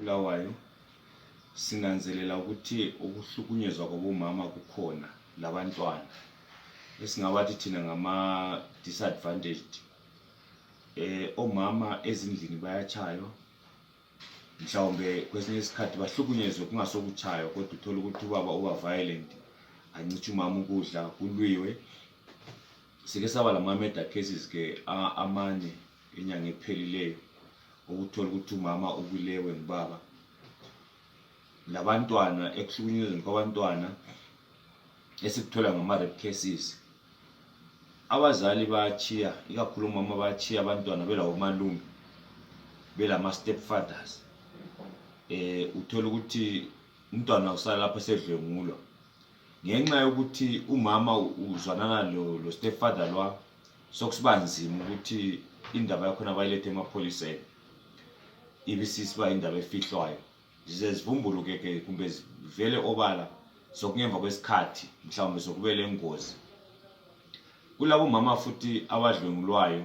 koBulawayo sinanzelela ukuthi ukuhlukunyezwa kwabomama kukhona labantwana esingabathi thina ngama disadvantaged. Omama ezindlini bayachaywa, mhlawumbe kwesinye isikhathi bahlukunyezwe kungasokuchaywa kodwa uthola ukuthi ubaba uba violent, angithi umama ukudla kulwiwe. Sike saba lama murder cases ke amanye inyanga ephelileyo ukuthola ukuthi umama ubulewe ngibaba. Labantwana ekuhlukunyezweni kwabantwana esikuthola ngama rape cases, abazali bayachiya, ikakhulu umama bayachiya abantwana bela umalume, bela ama stepfathers. Uthola ukuthi umntwana usala lapha esedlwengulwa ngenxa yokuthi umama uzwanana lo stepfather lwa, sokusibanzima ukuthi indaba yakho abayilethe emapholiseni ibisisiba indaba efihlwayo. Zize zivumbuluke ke kumbe vele obala sokungemva kwesikhathi mhlawumbe sokubele ingozi. Kulabo mama futhi abadlwengulwayo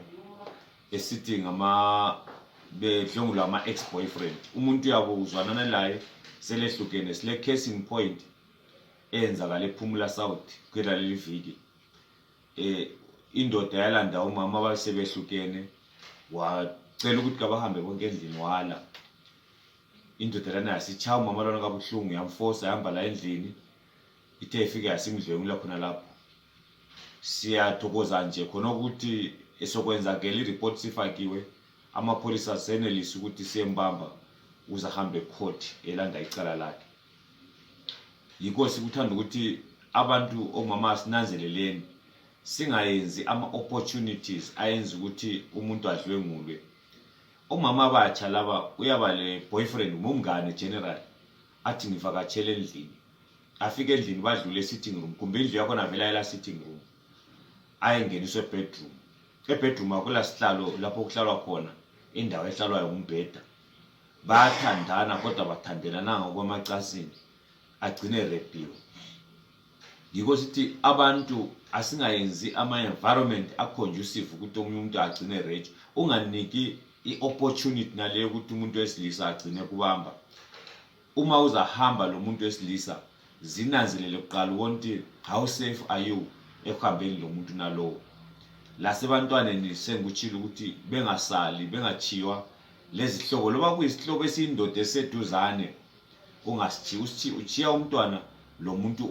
esithi ngama bedlwengulwa ama ex-boyfriend, umuntu yabo uzwanana naye selehlukene. Sile case in point eyenzakala ePhumula South kwelali viki. Indoda yalanda umama abasebehlukene, wacela ukuthi kabahambe bonke endlini wala. Indoda lana yasichaya umama lona kabuhlungu, yamforce yahamba la endlini, ithe ifika yasimdlwengula khona lapho. Siyathokoza nje khona ukuthi esokwenzakela ireport sifakiwe, amapholisa senelisa ukuthi siyembamba uze ahambe court elanda icala lakhe. Yikho sikuthanda ukuthi abantu omama sinanzeleleni singayenzi ama opportunities ayenza ukuthi umuntu adlwengulwe. Omama abatsha laba uyaba le boyfriend umngane general athi ngivakatshele endlini, afike endlini badlule sitting room, kumbe indlu yakho navela ela sitting room, ayengeniswe bedroom. Ebedroom akula sihlalo lapho kuhlalwa khona, indawo ehlalwayo umbheda. Bayathandana kodwa bathandelana ngokwamacasini, agcine repiwe. Yikho sithi abantu asingayenzi ama environment aconducive ukuthi umuntu agcine rage. Unganiki i-opportunity naleyo ukuthi umuntu wesilisa agcine kubamba. Uma uzahamba lo muntu wesilisa, zinanzelele kuqala ukuthi how safe are you ekuhambeni lo muntu nalowo. Lasebantwaneni sengutshila ukuthi bengasali, bengachiwa lezi hlobo, loba kuyisihlobo esiyindoda eseduzane ungasichiya. Usithi uchiya umntwana lo muntu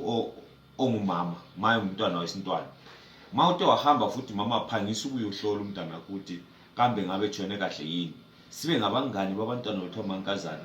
ongumama, maye umntwana wesintwana. Mawuthi wahamba futhi mama phangisa ukuyihlola umntwana ukuthi kambe ngabe tshone kahle yini. Sibe ngabangani babantwana bethu amankazana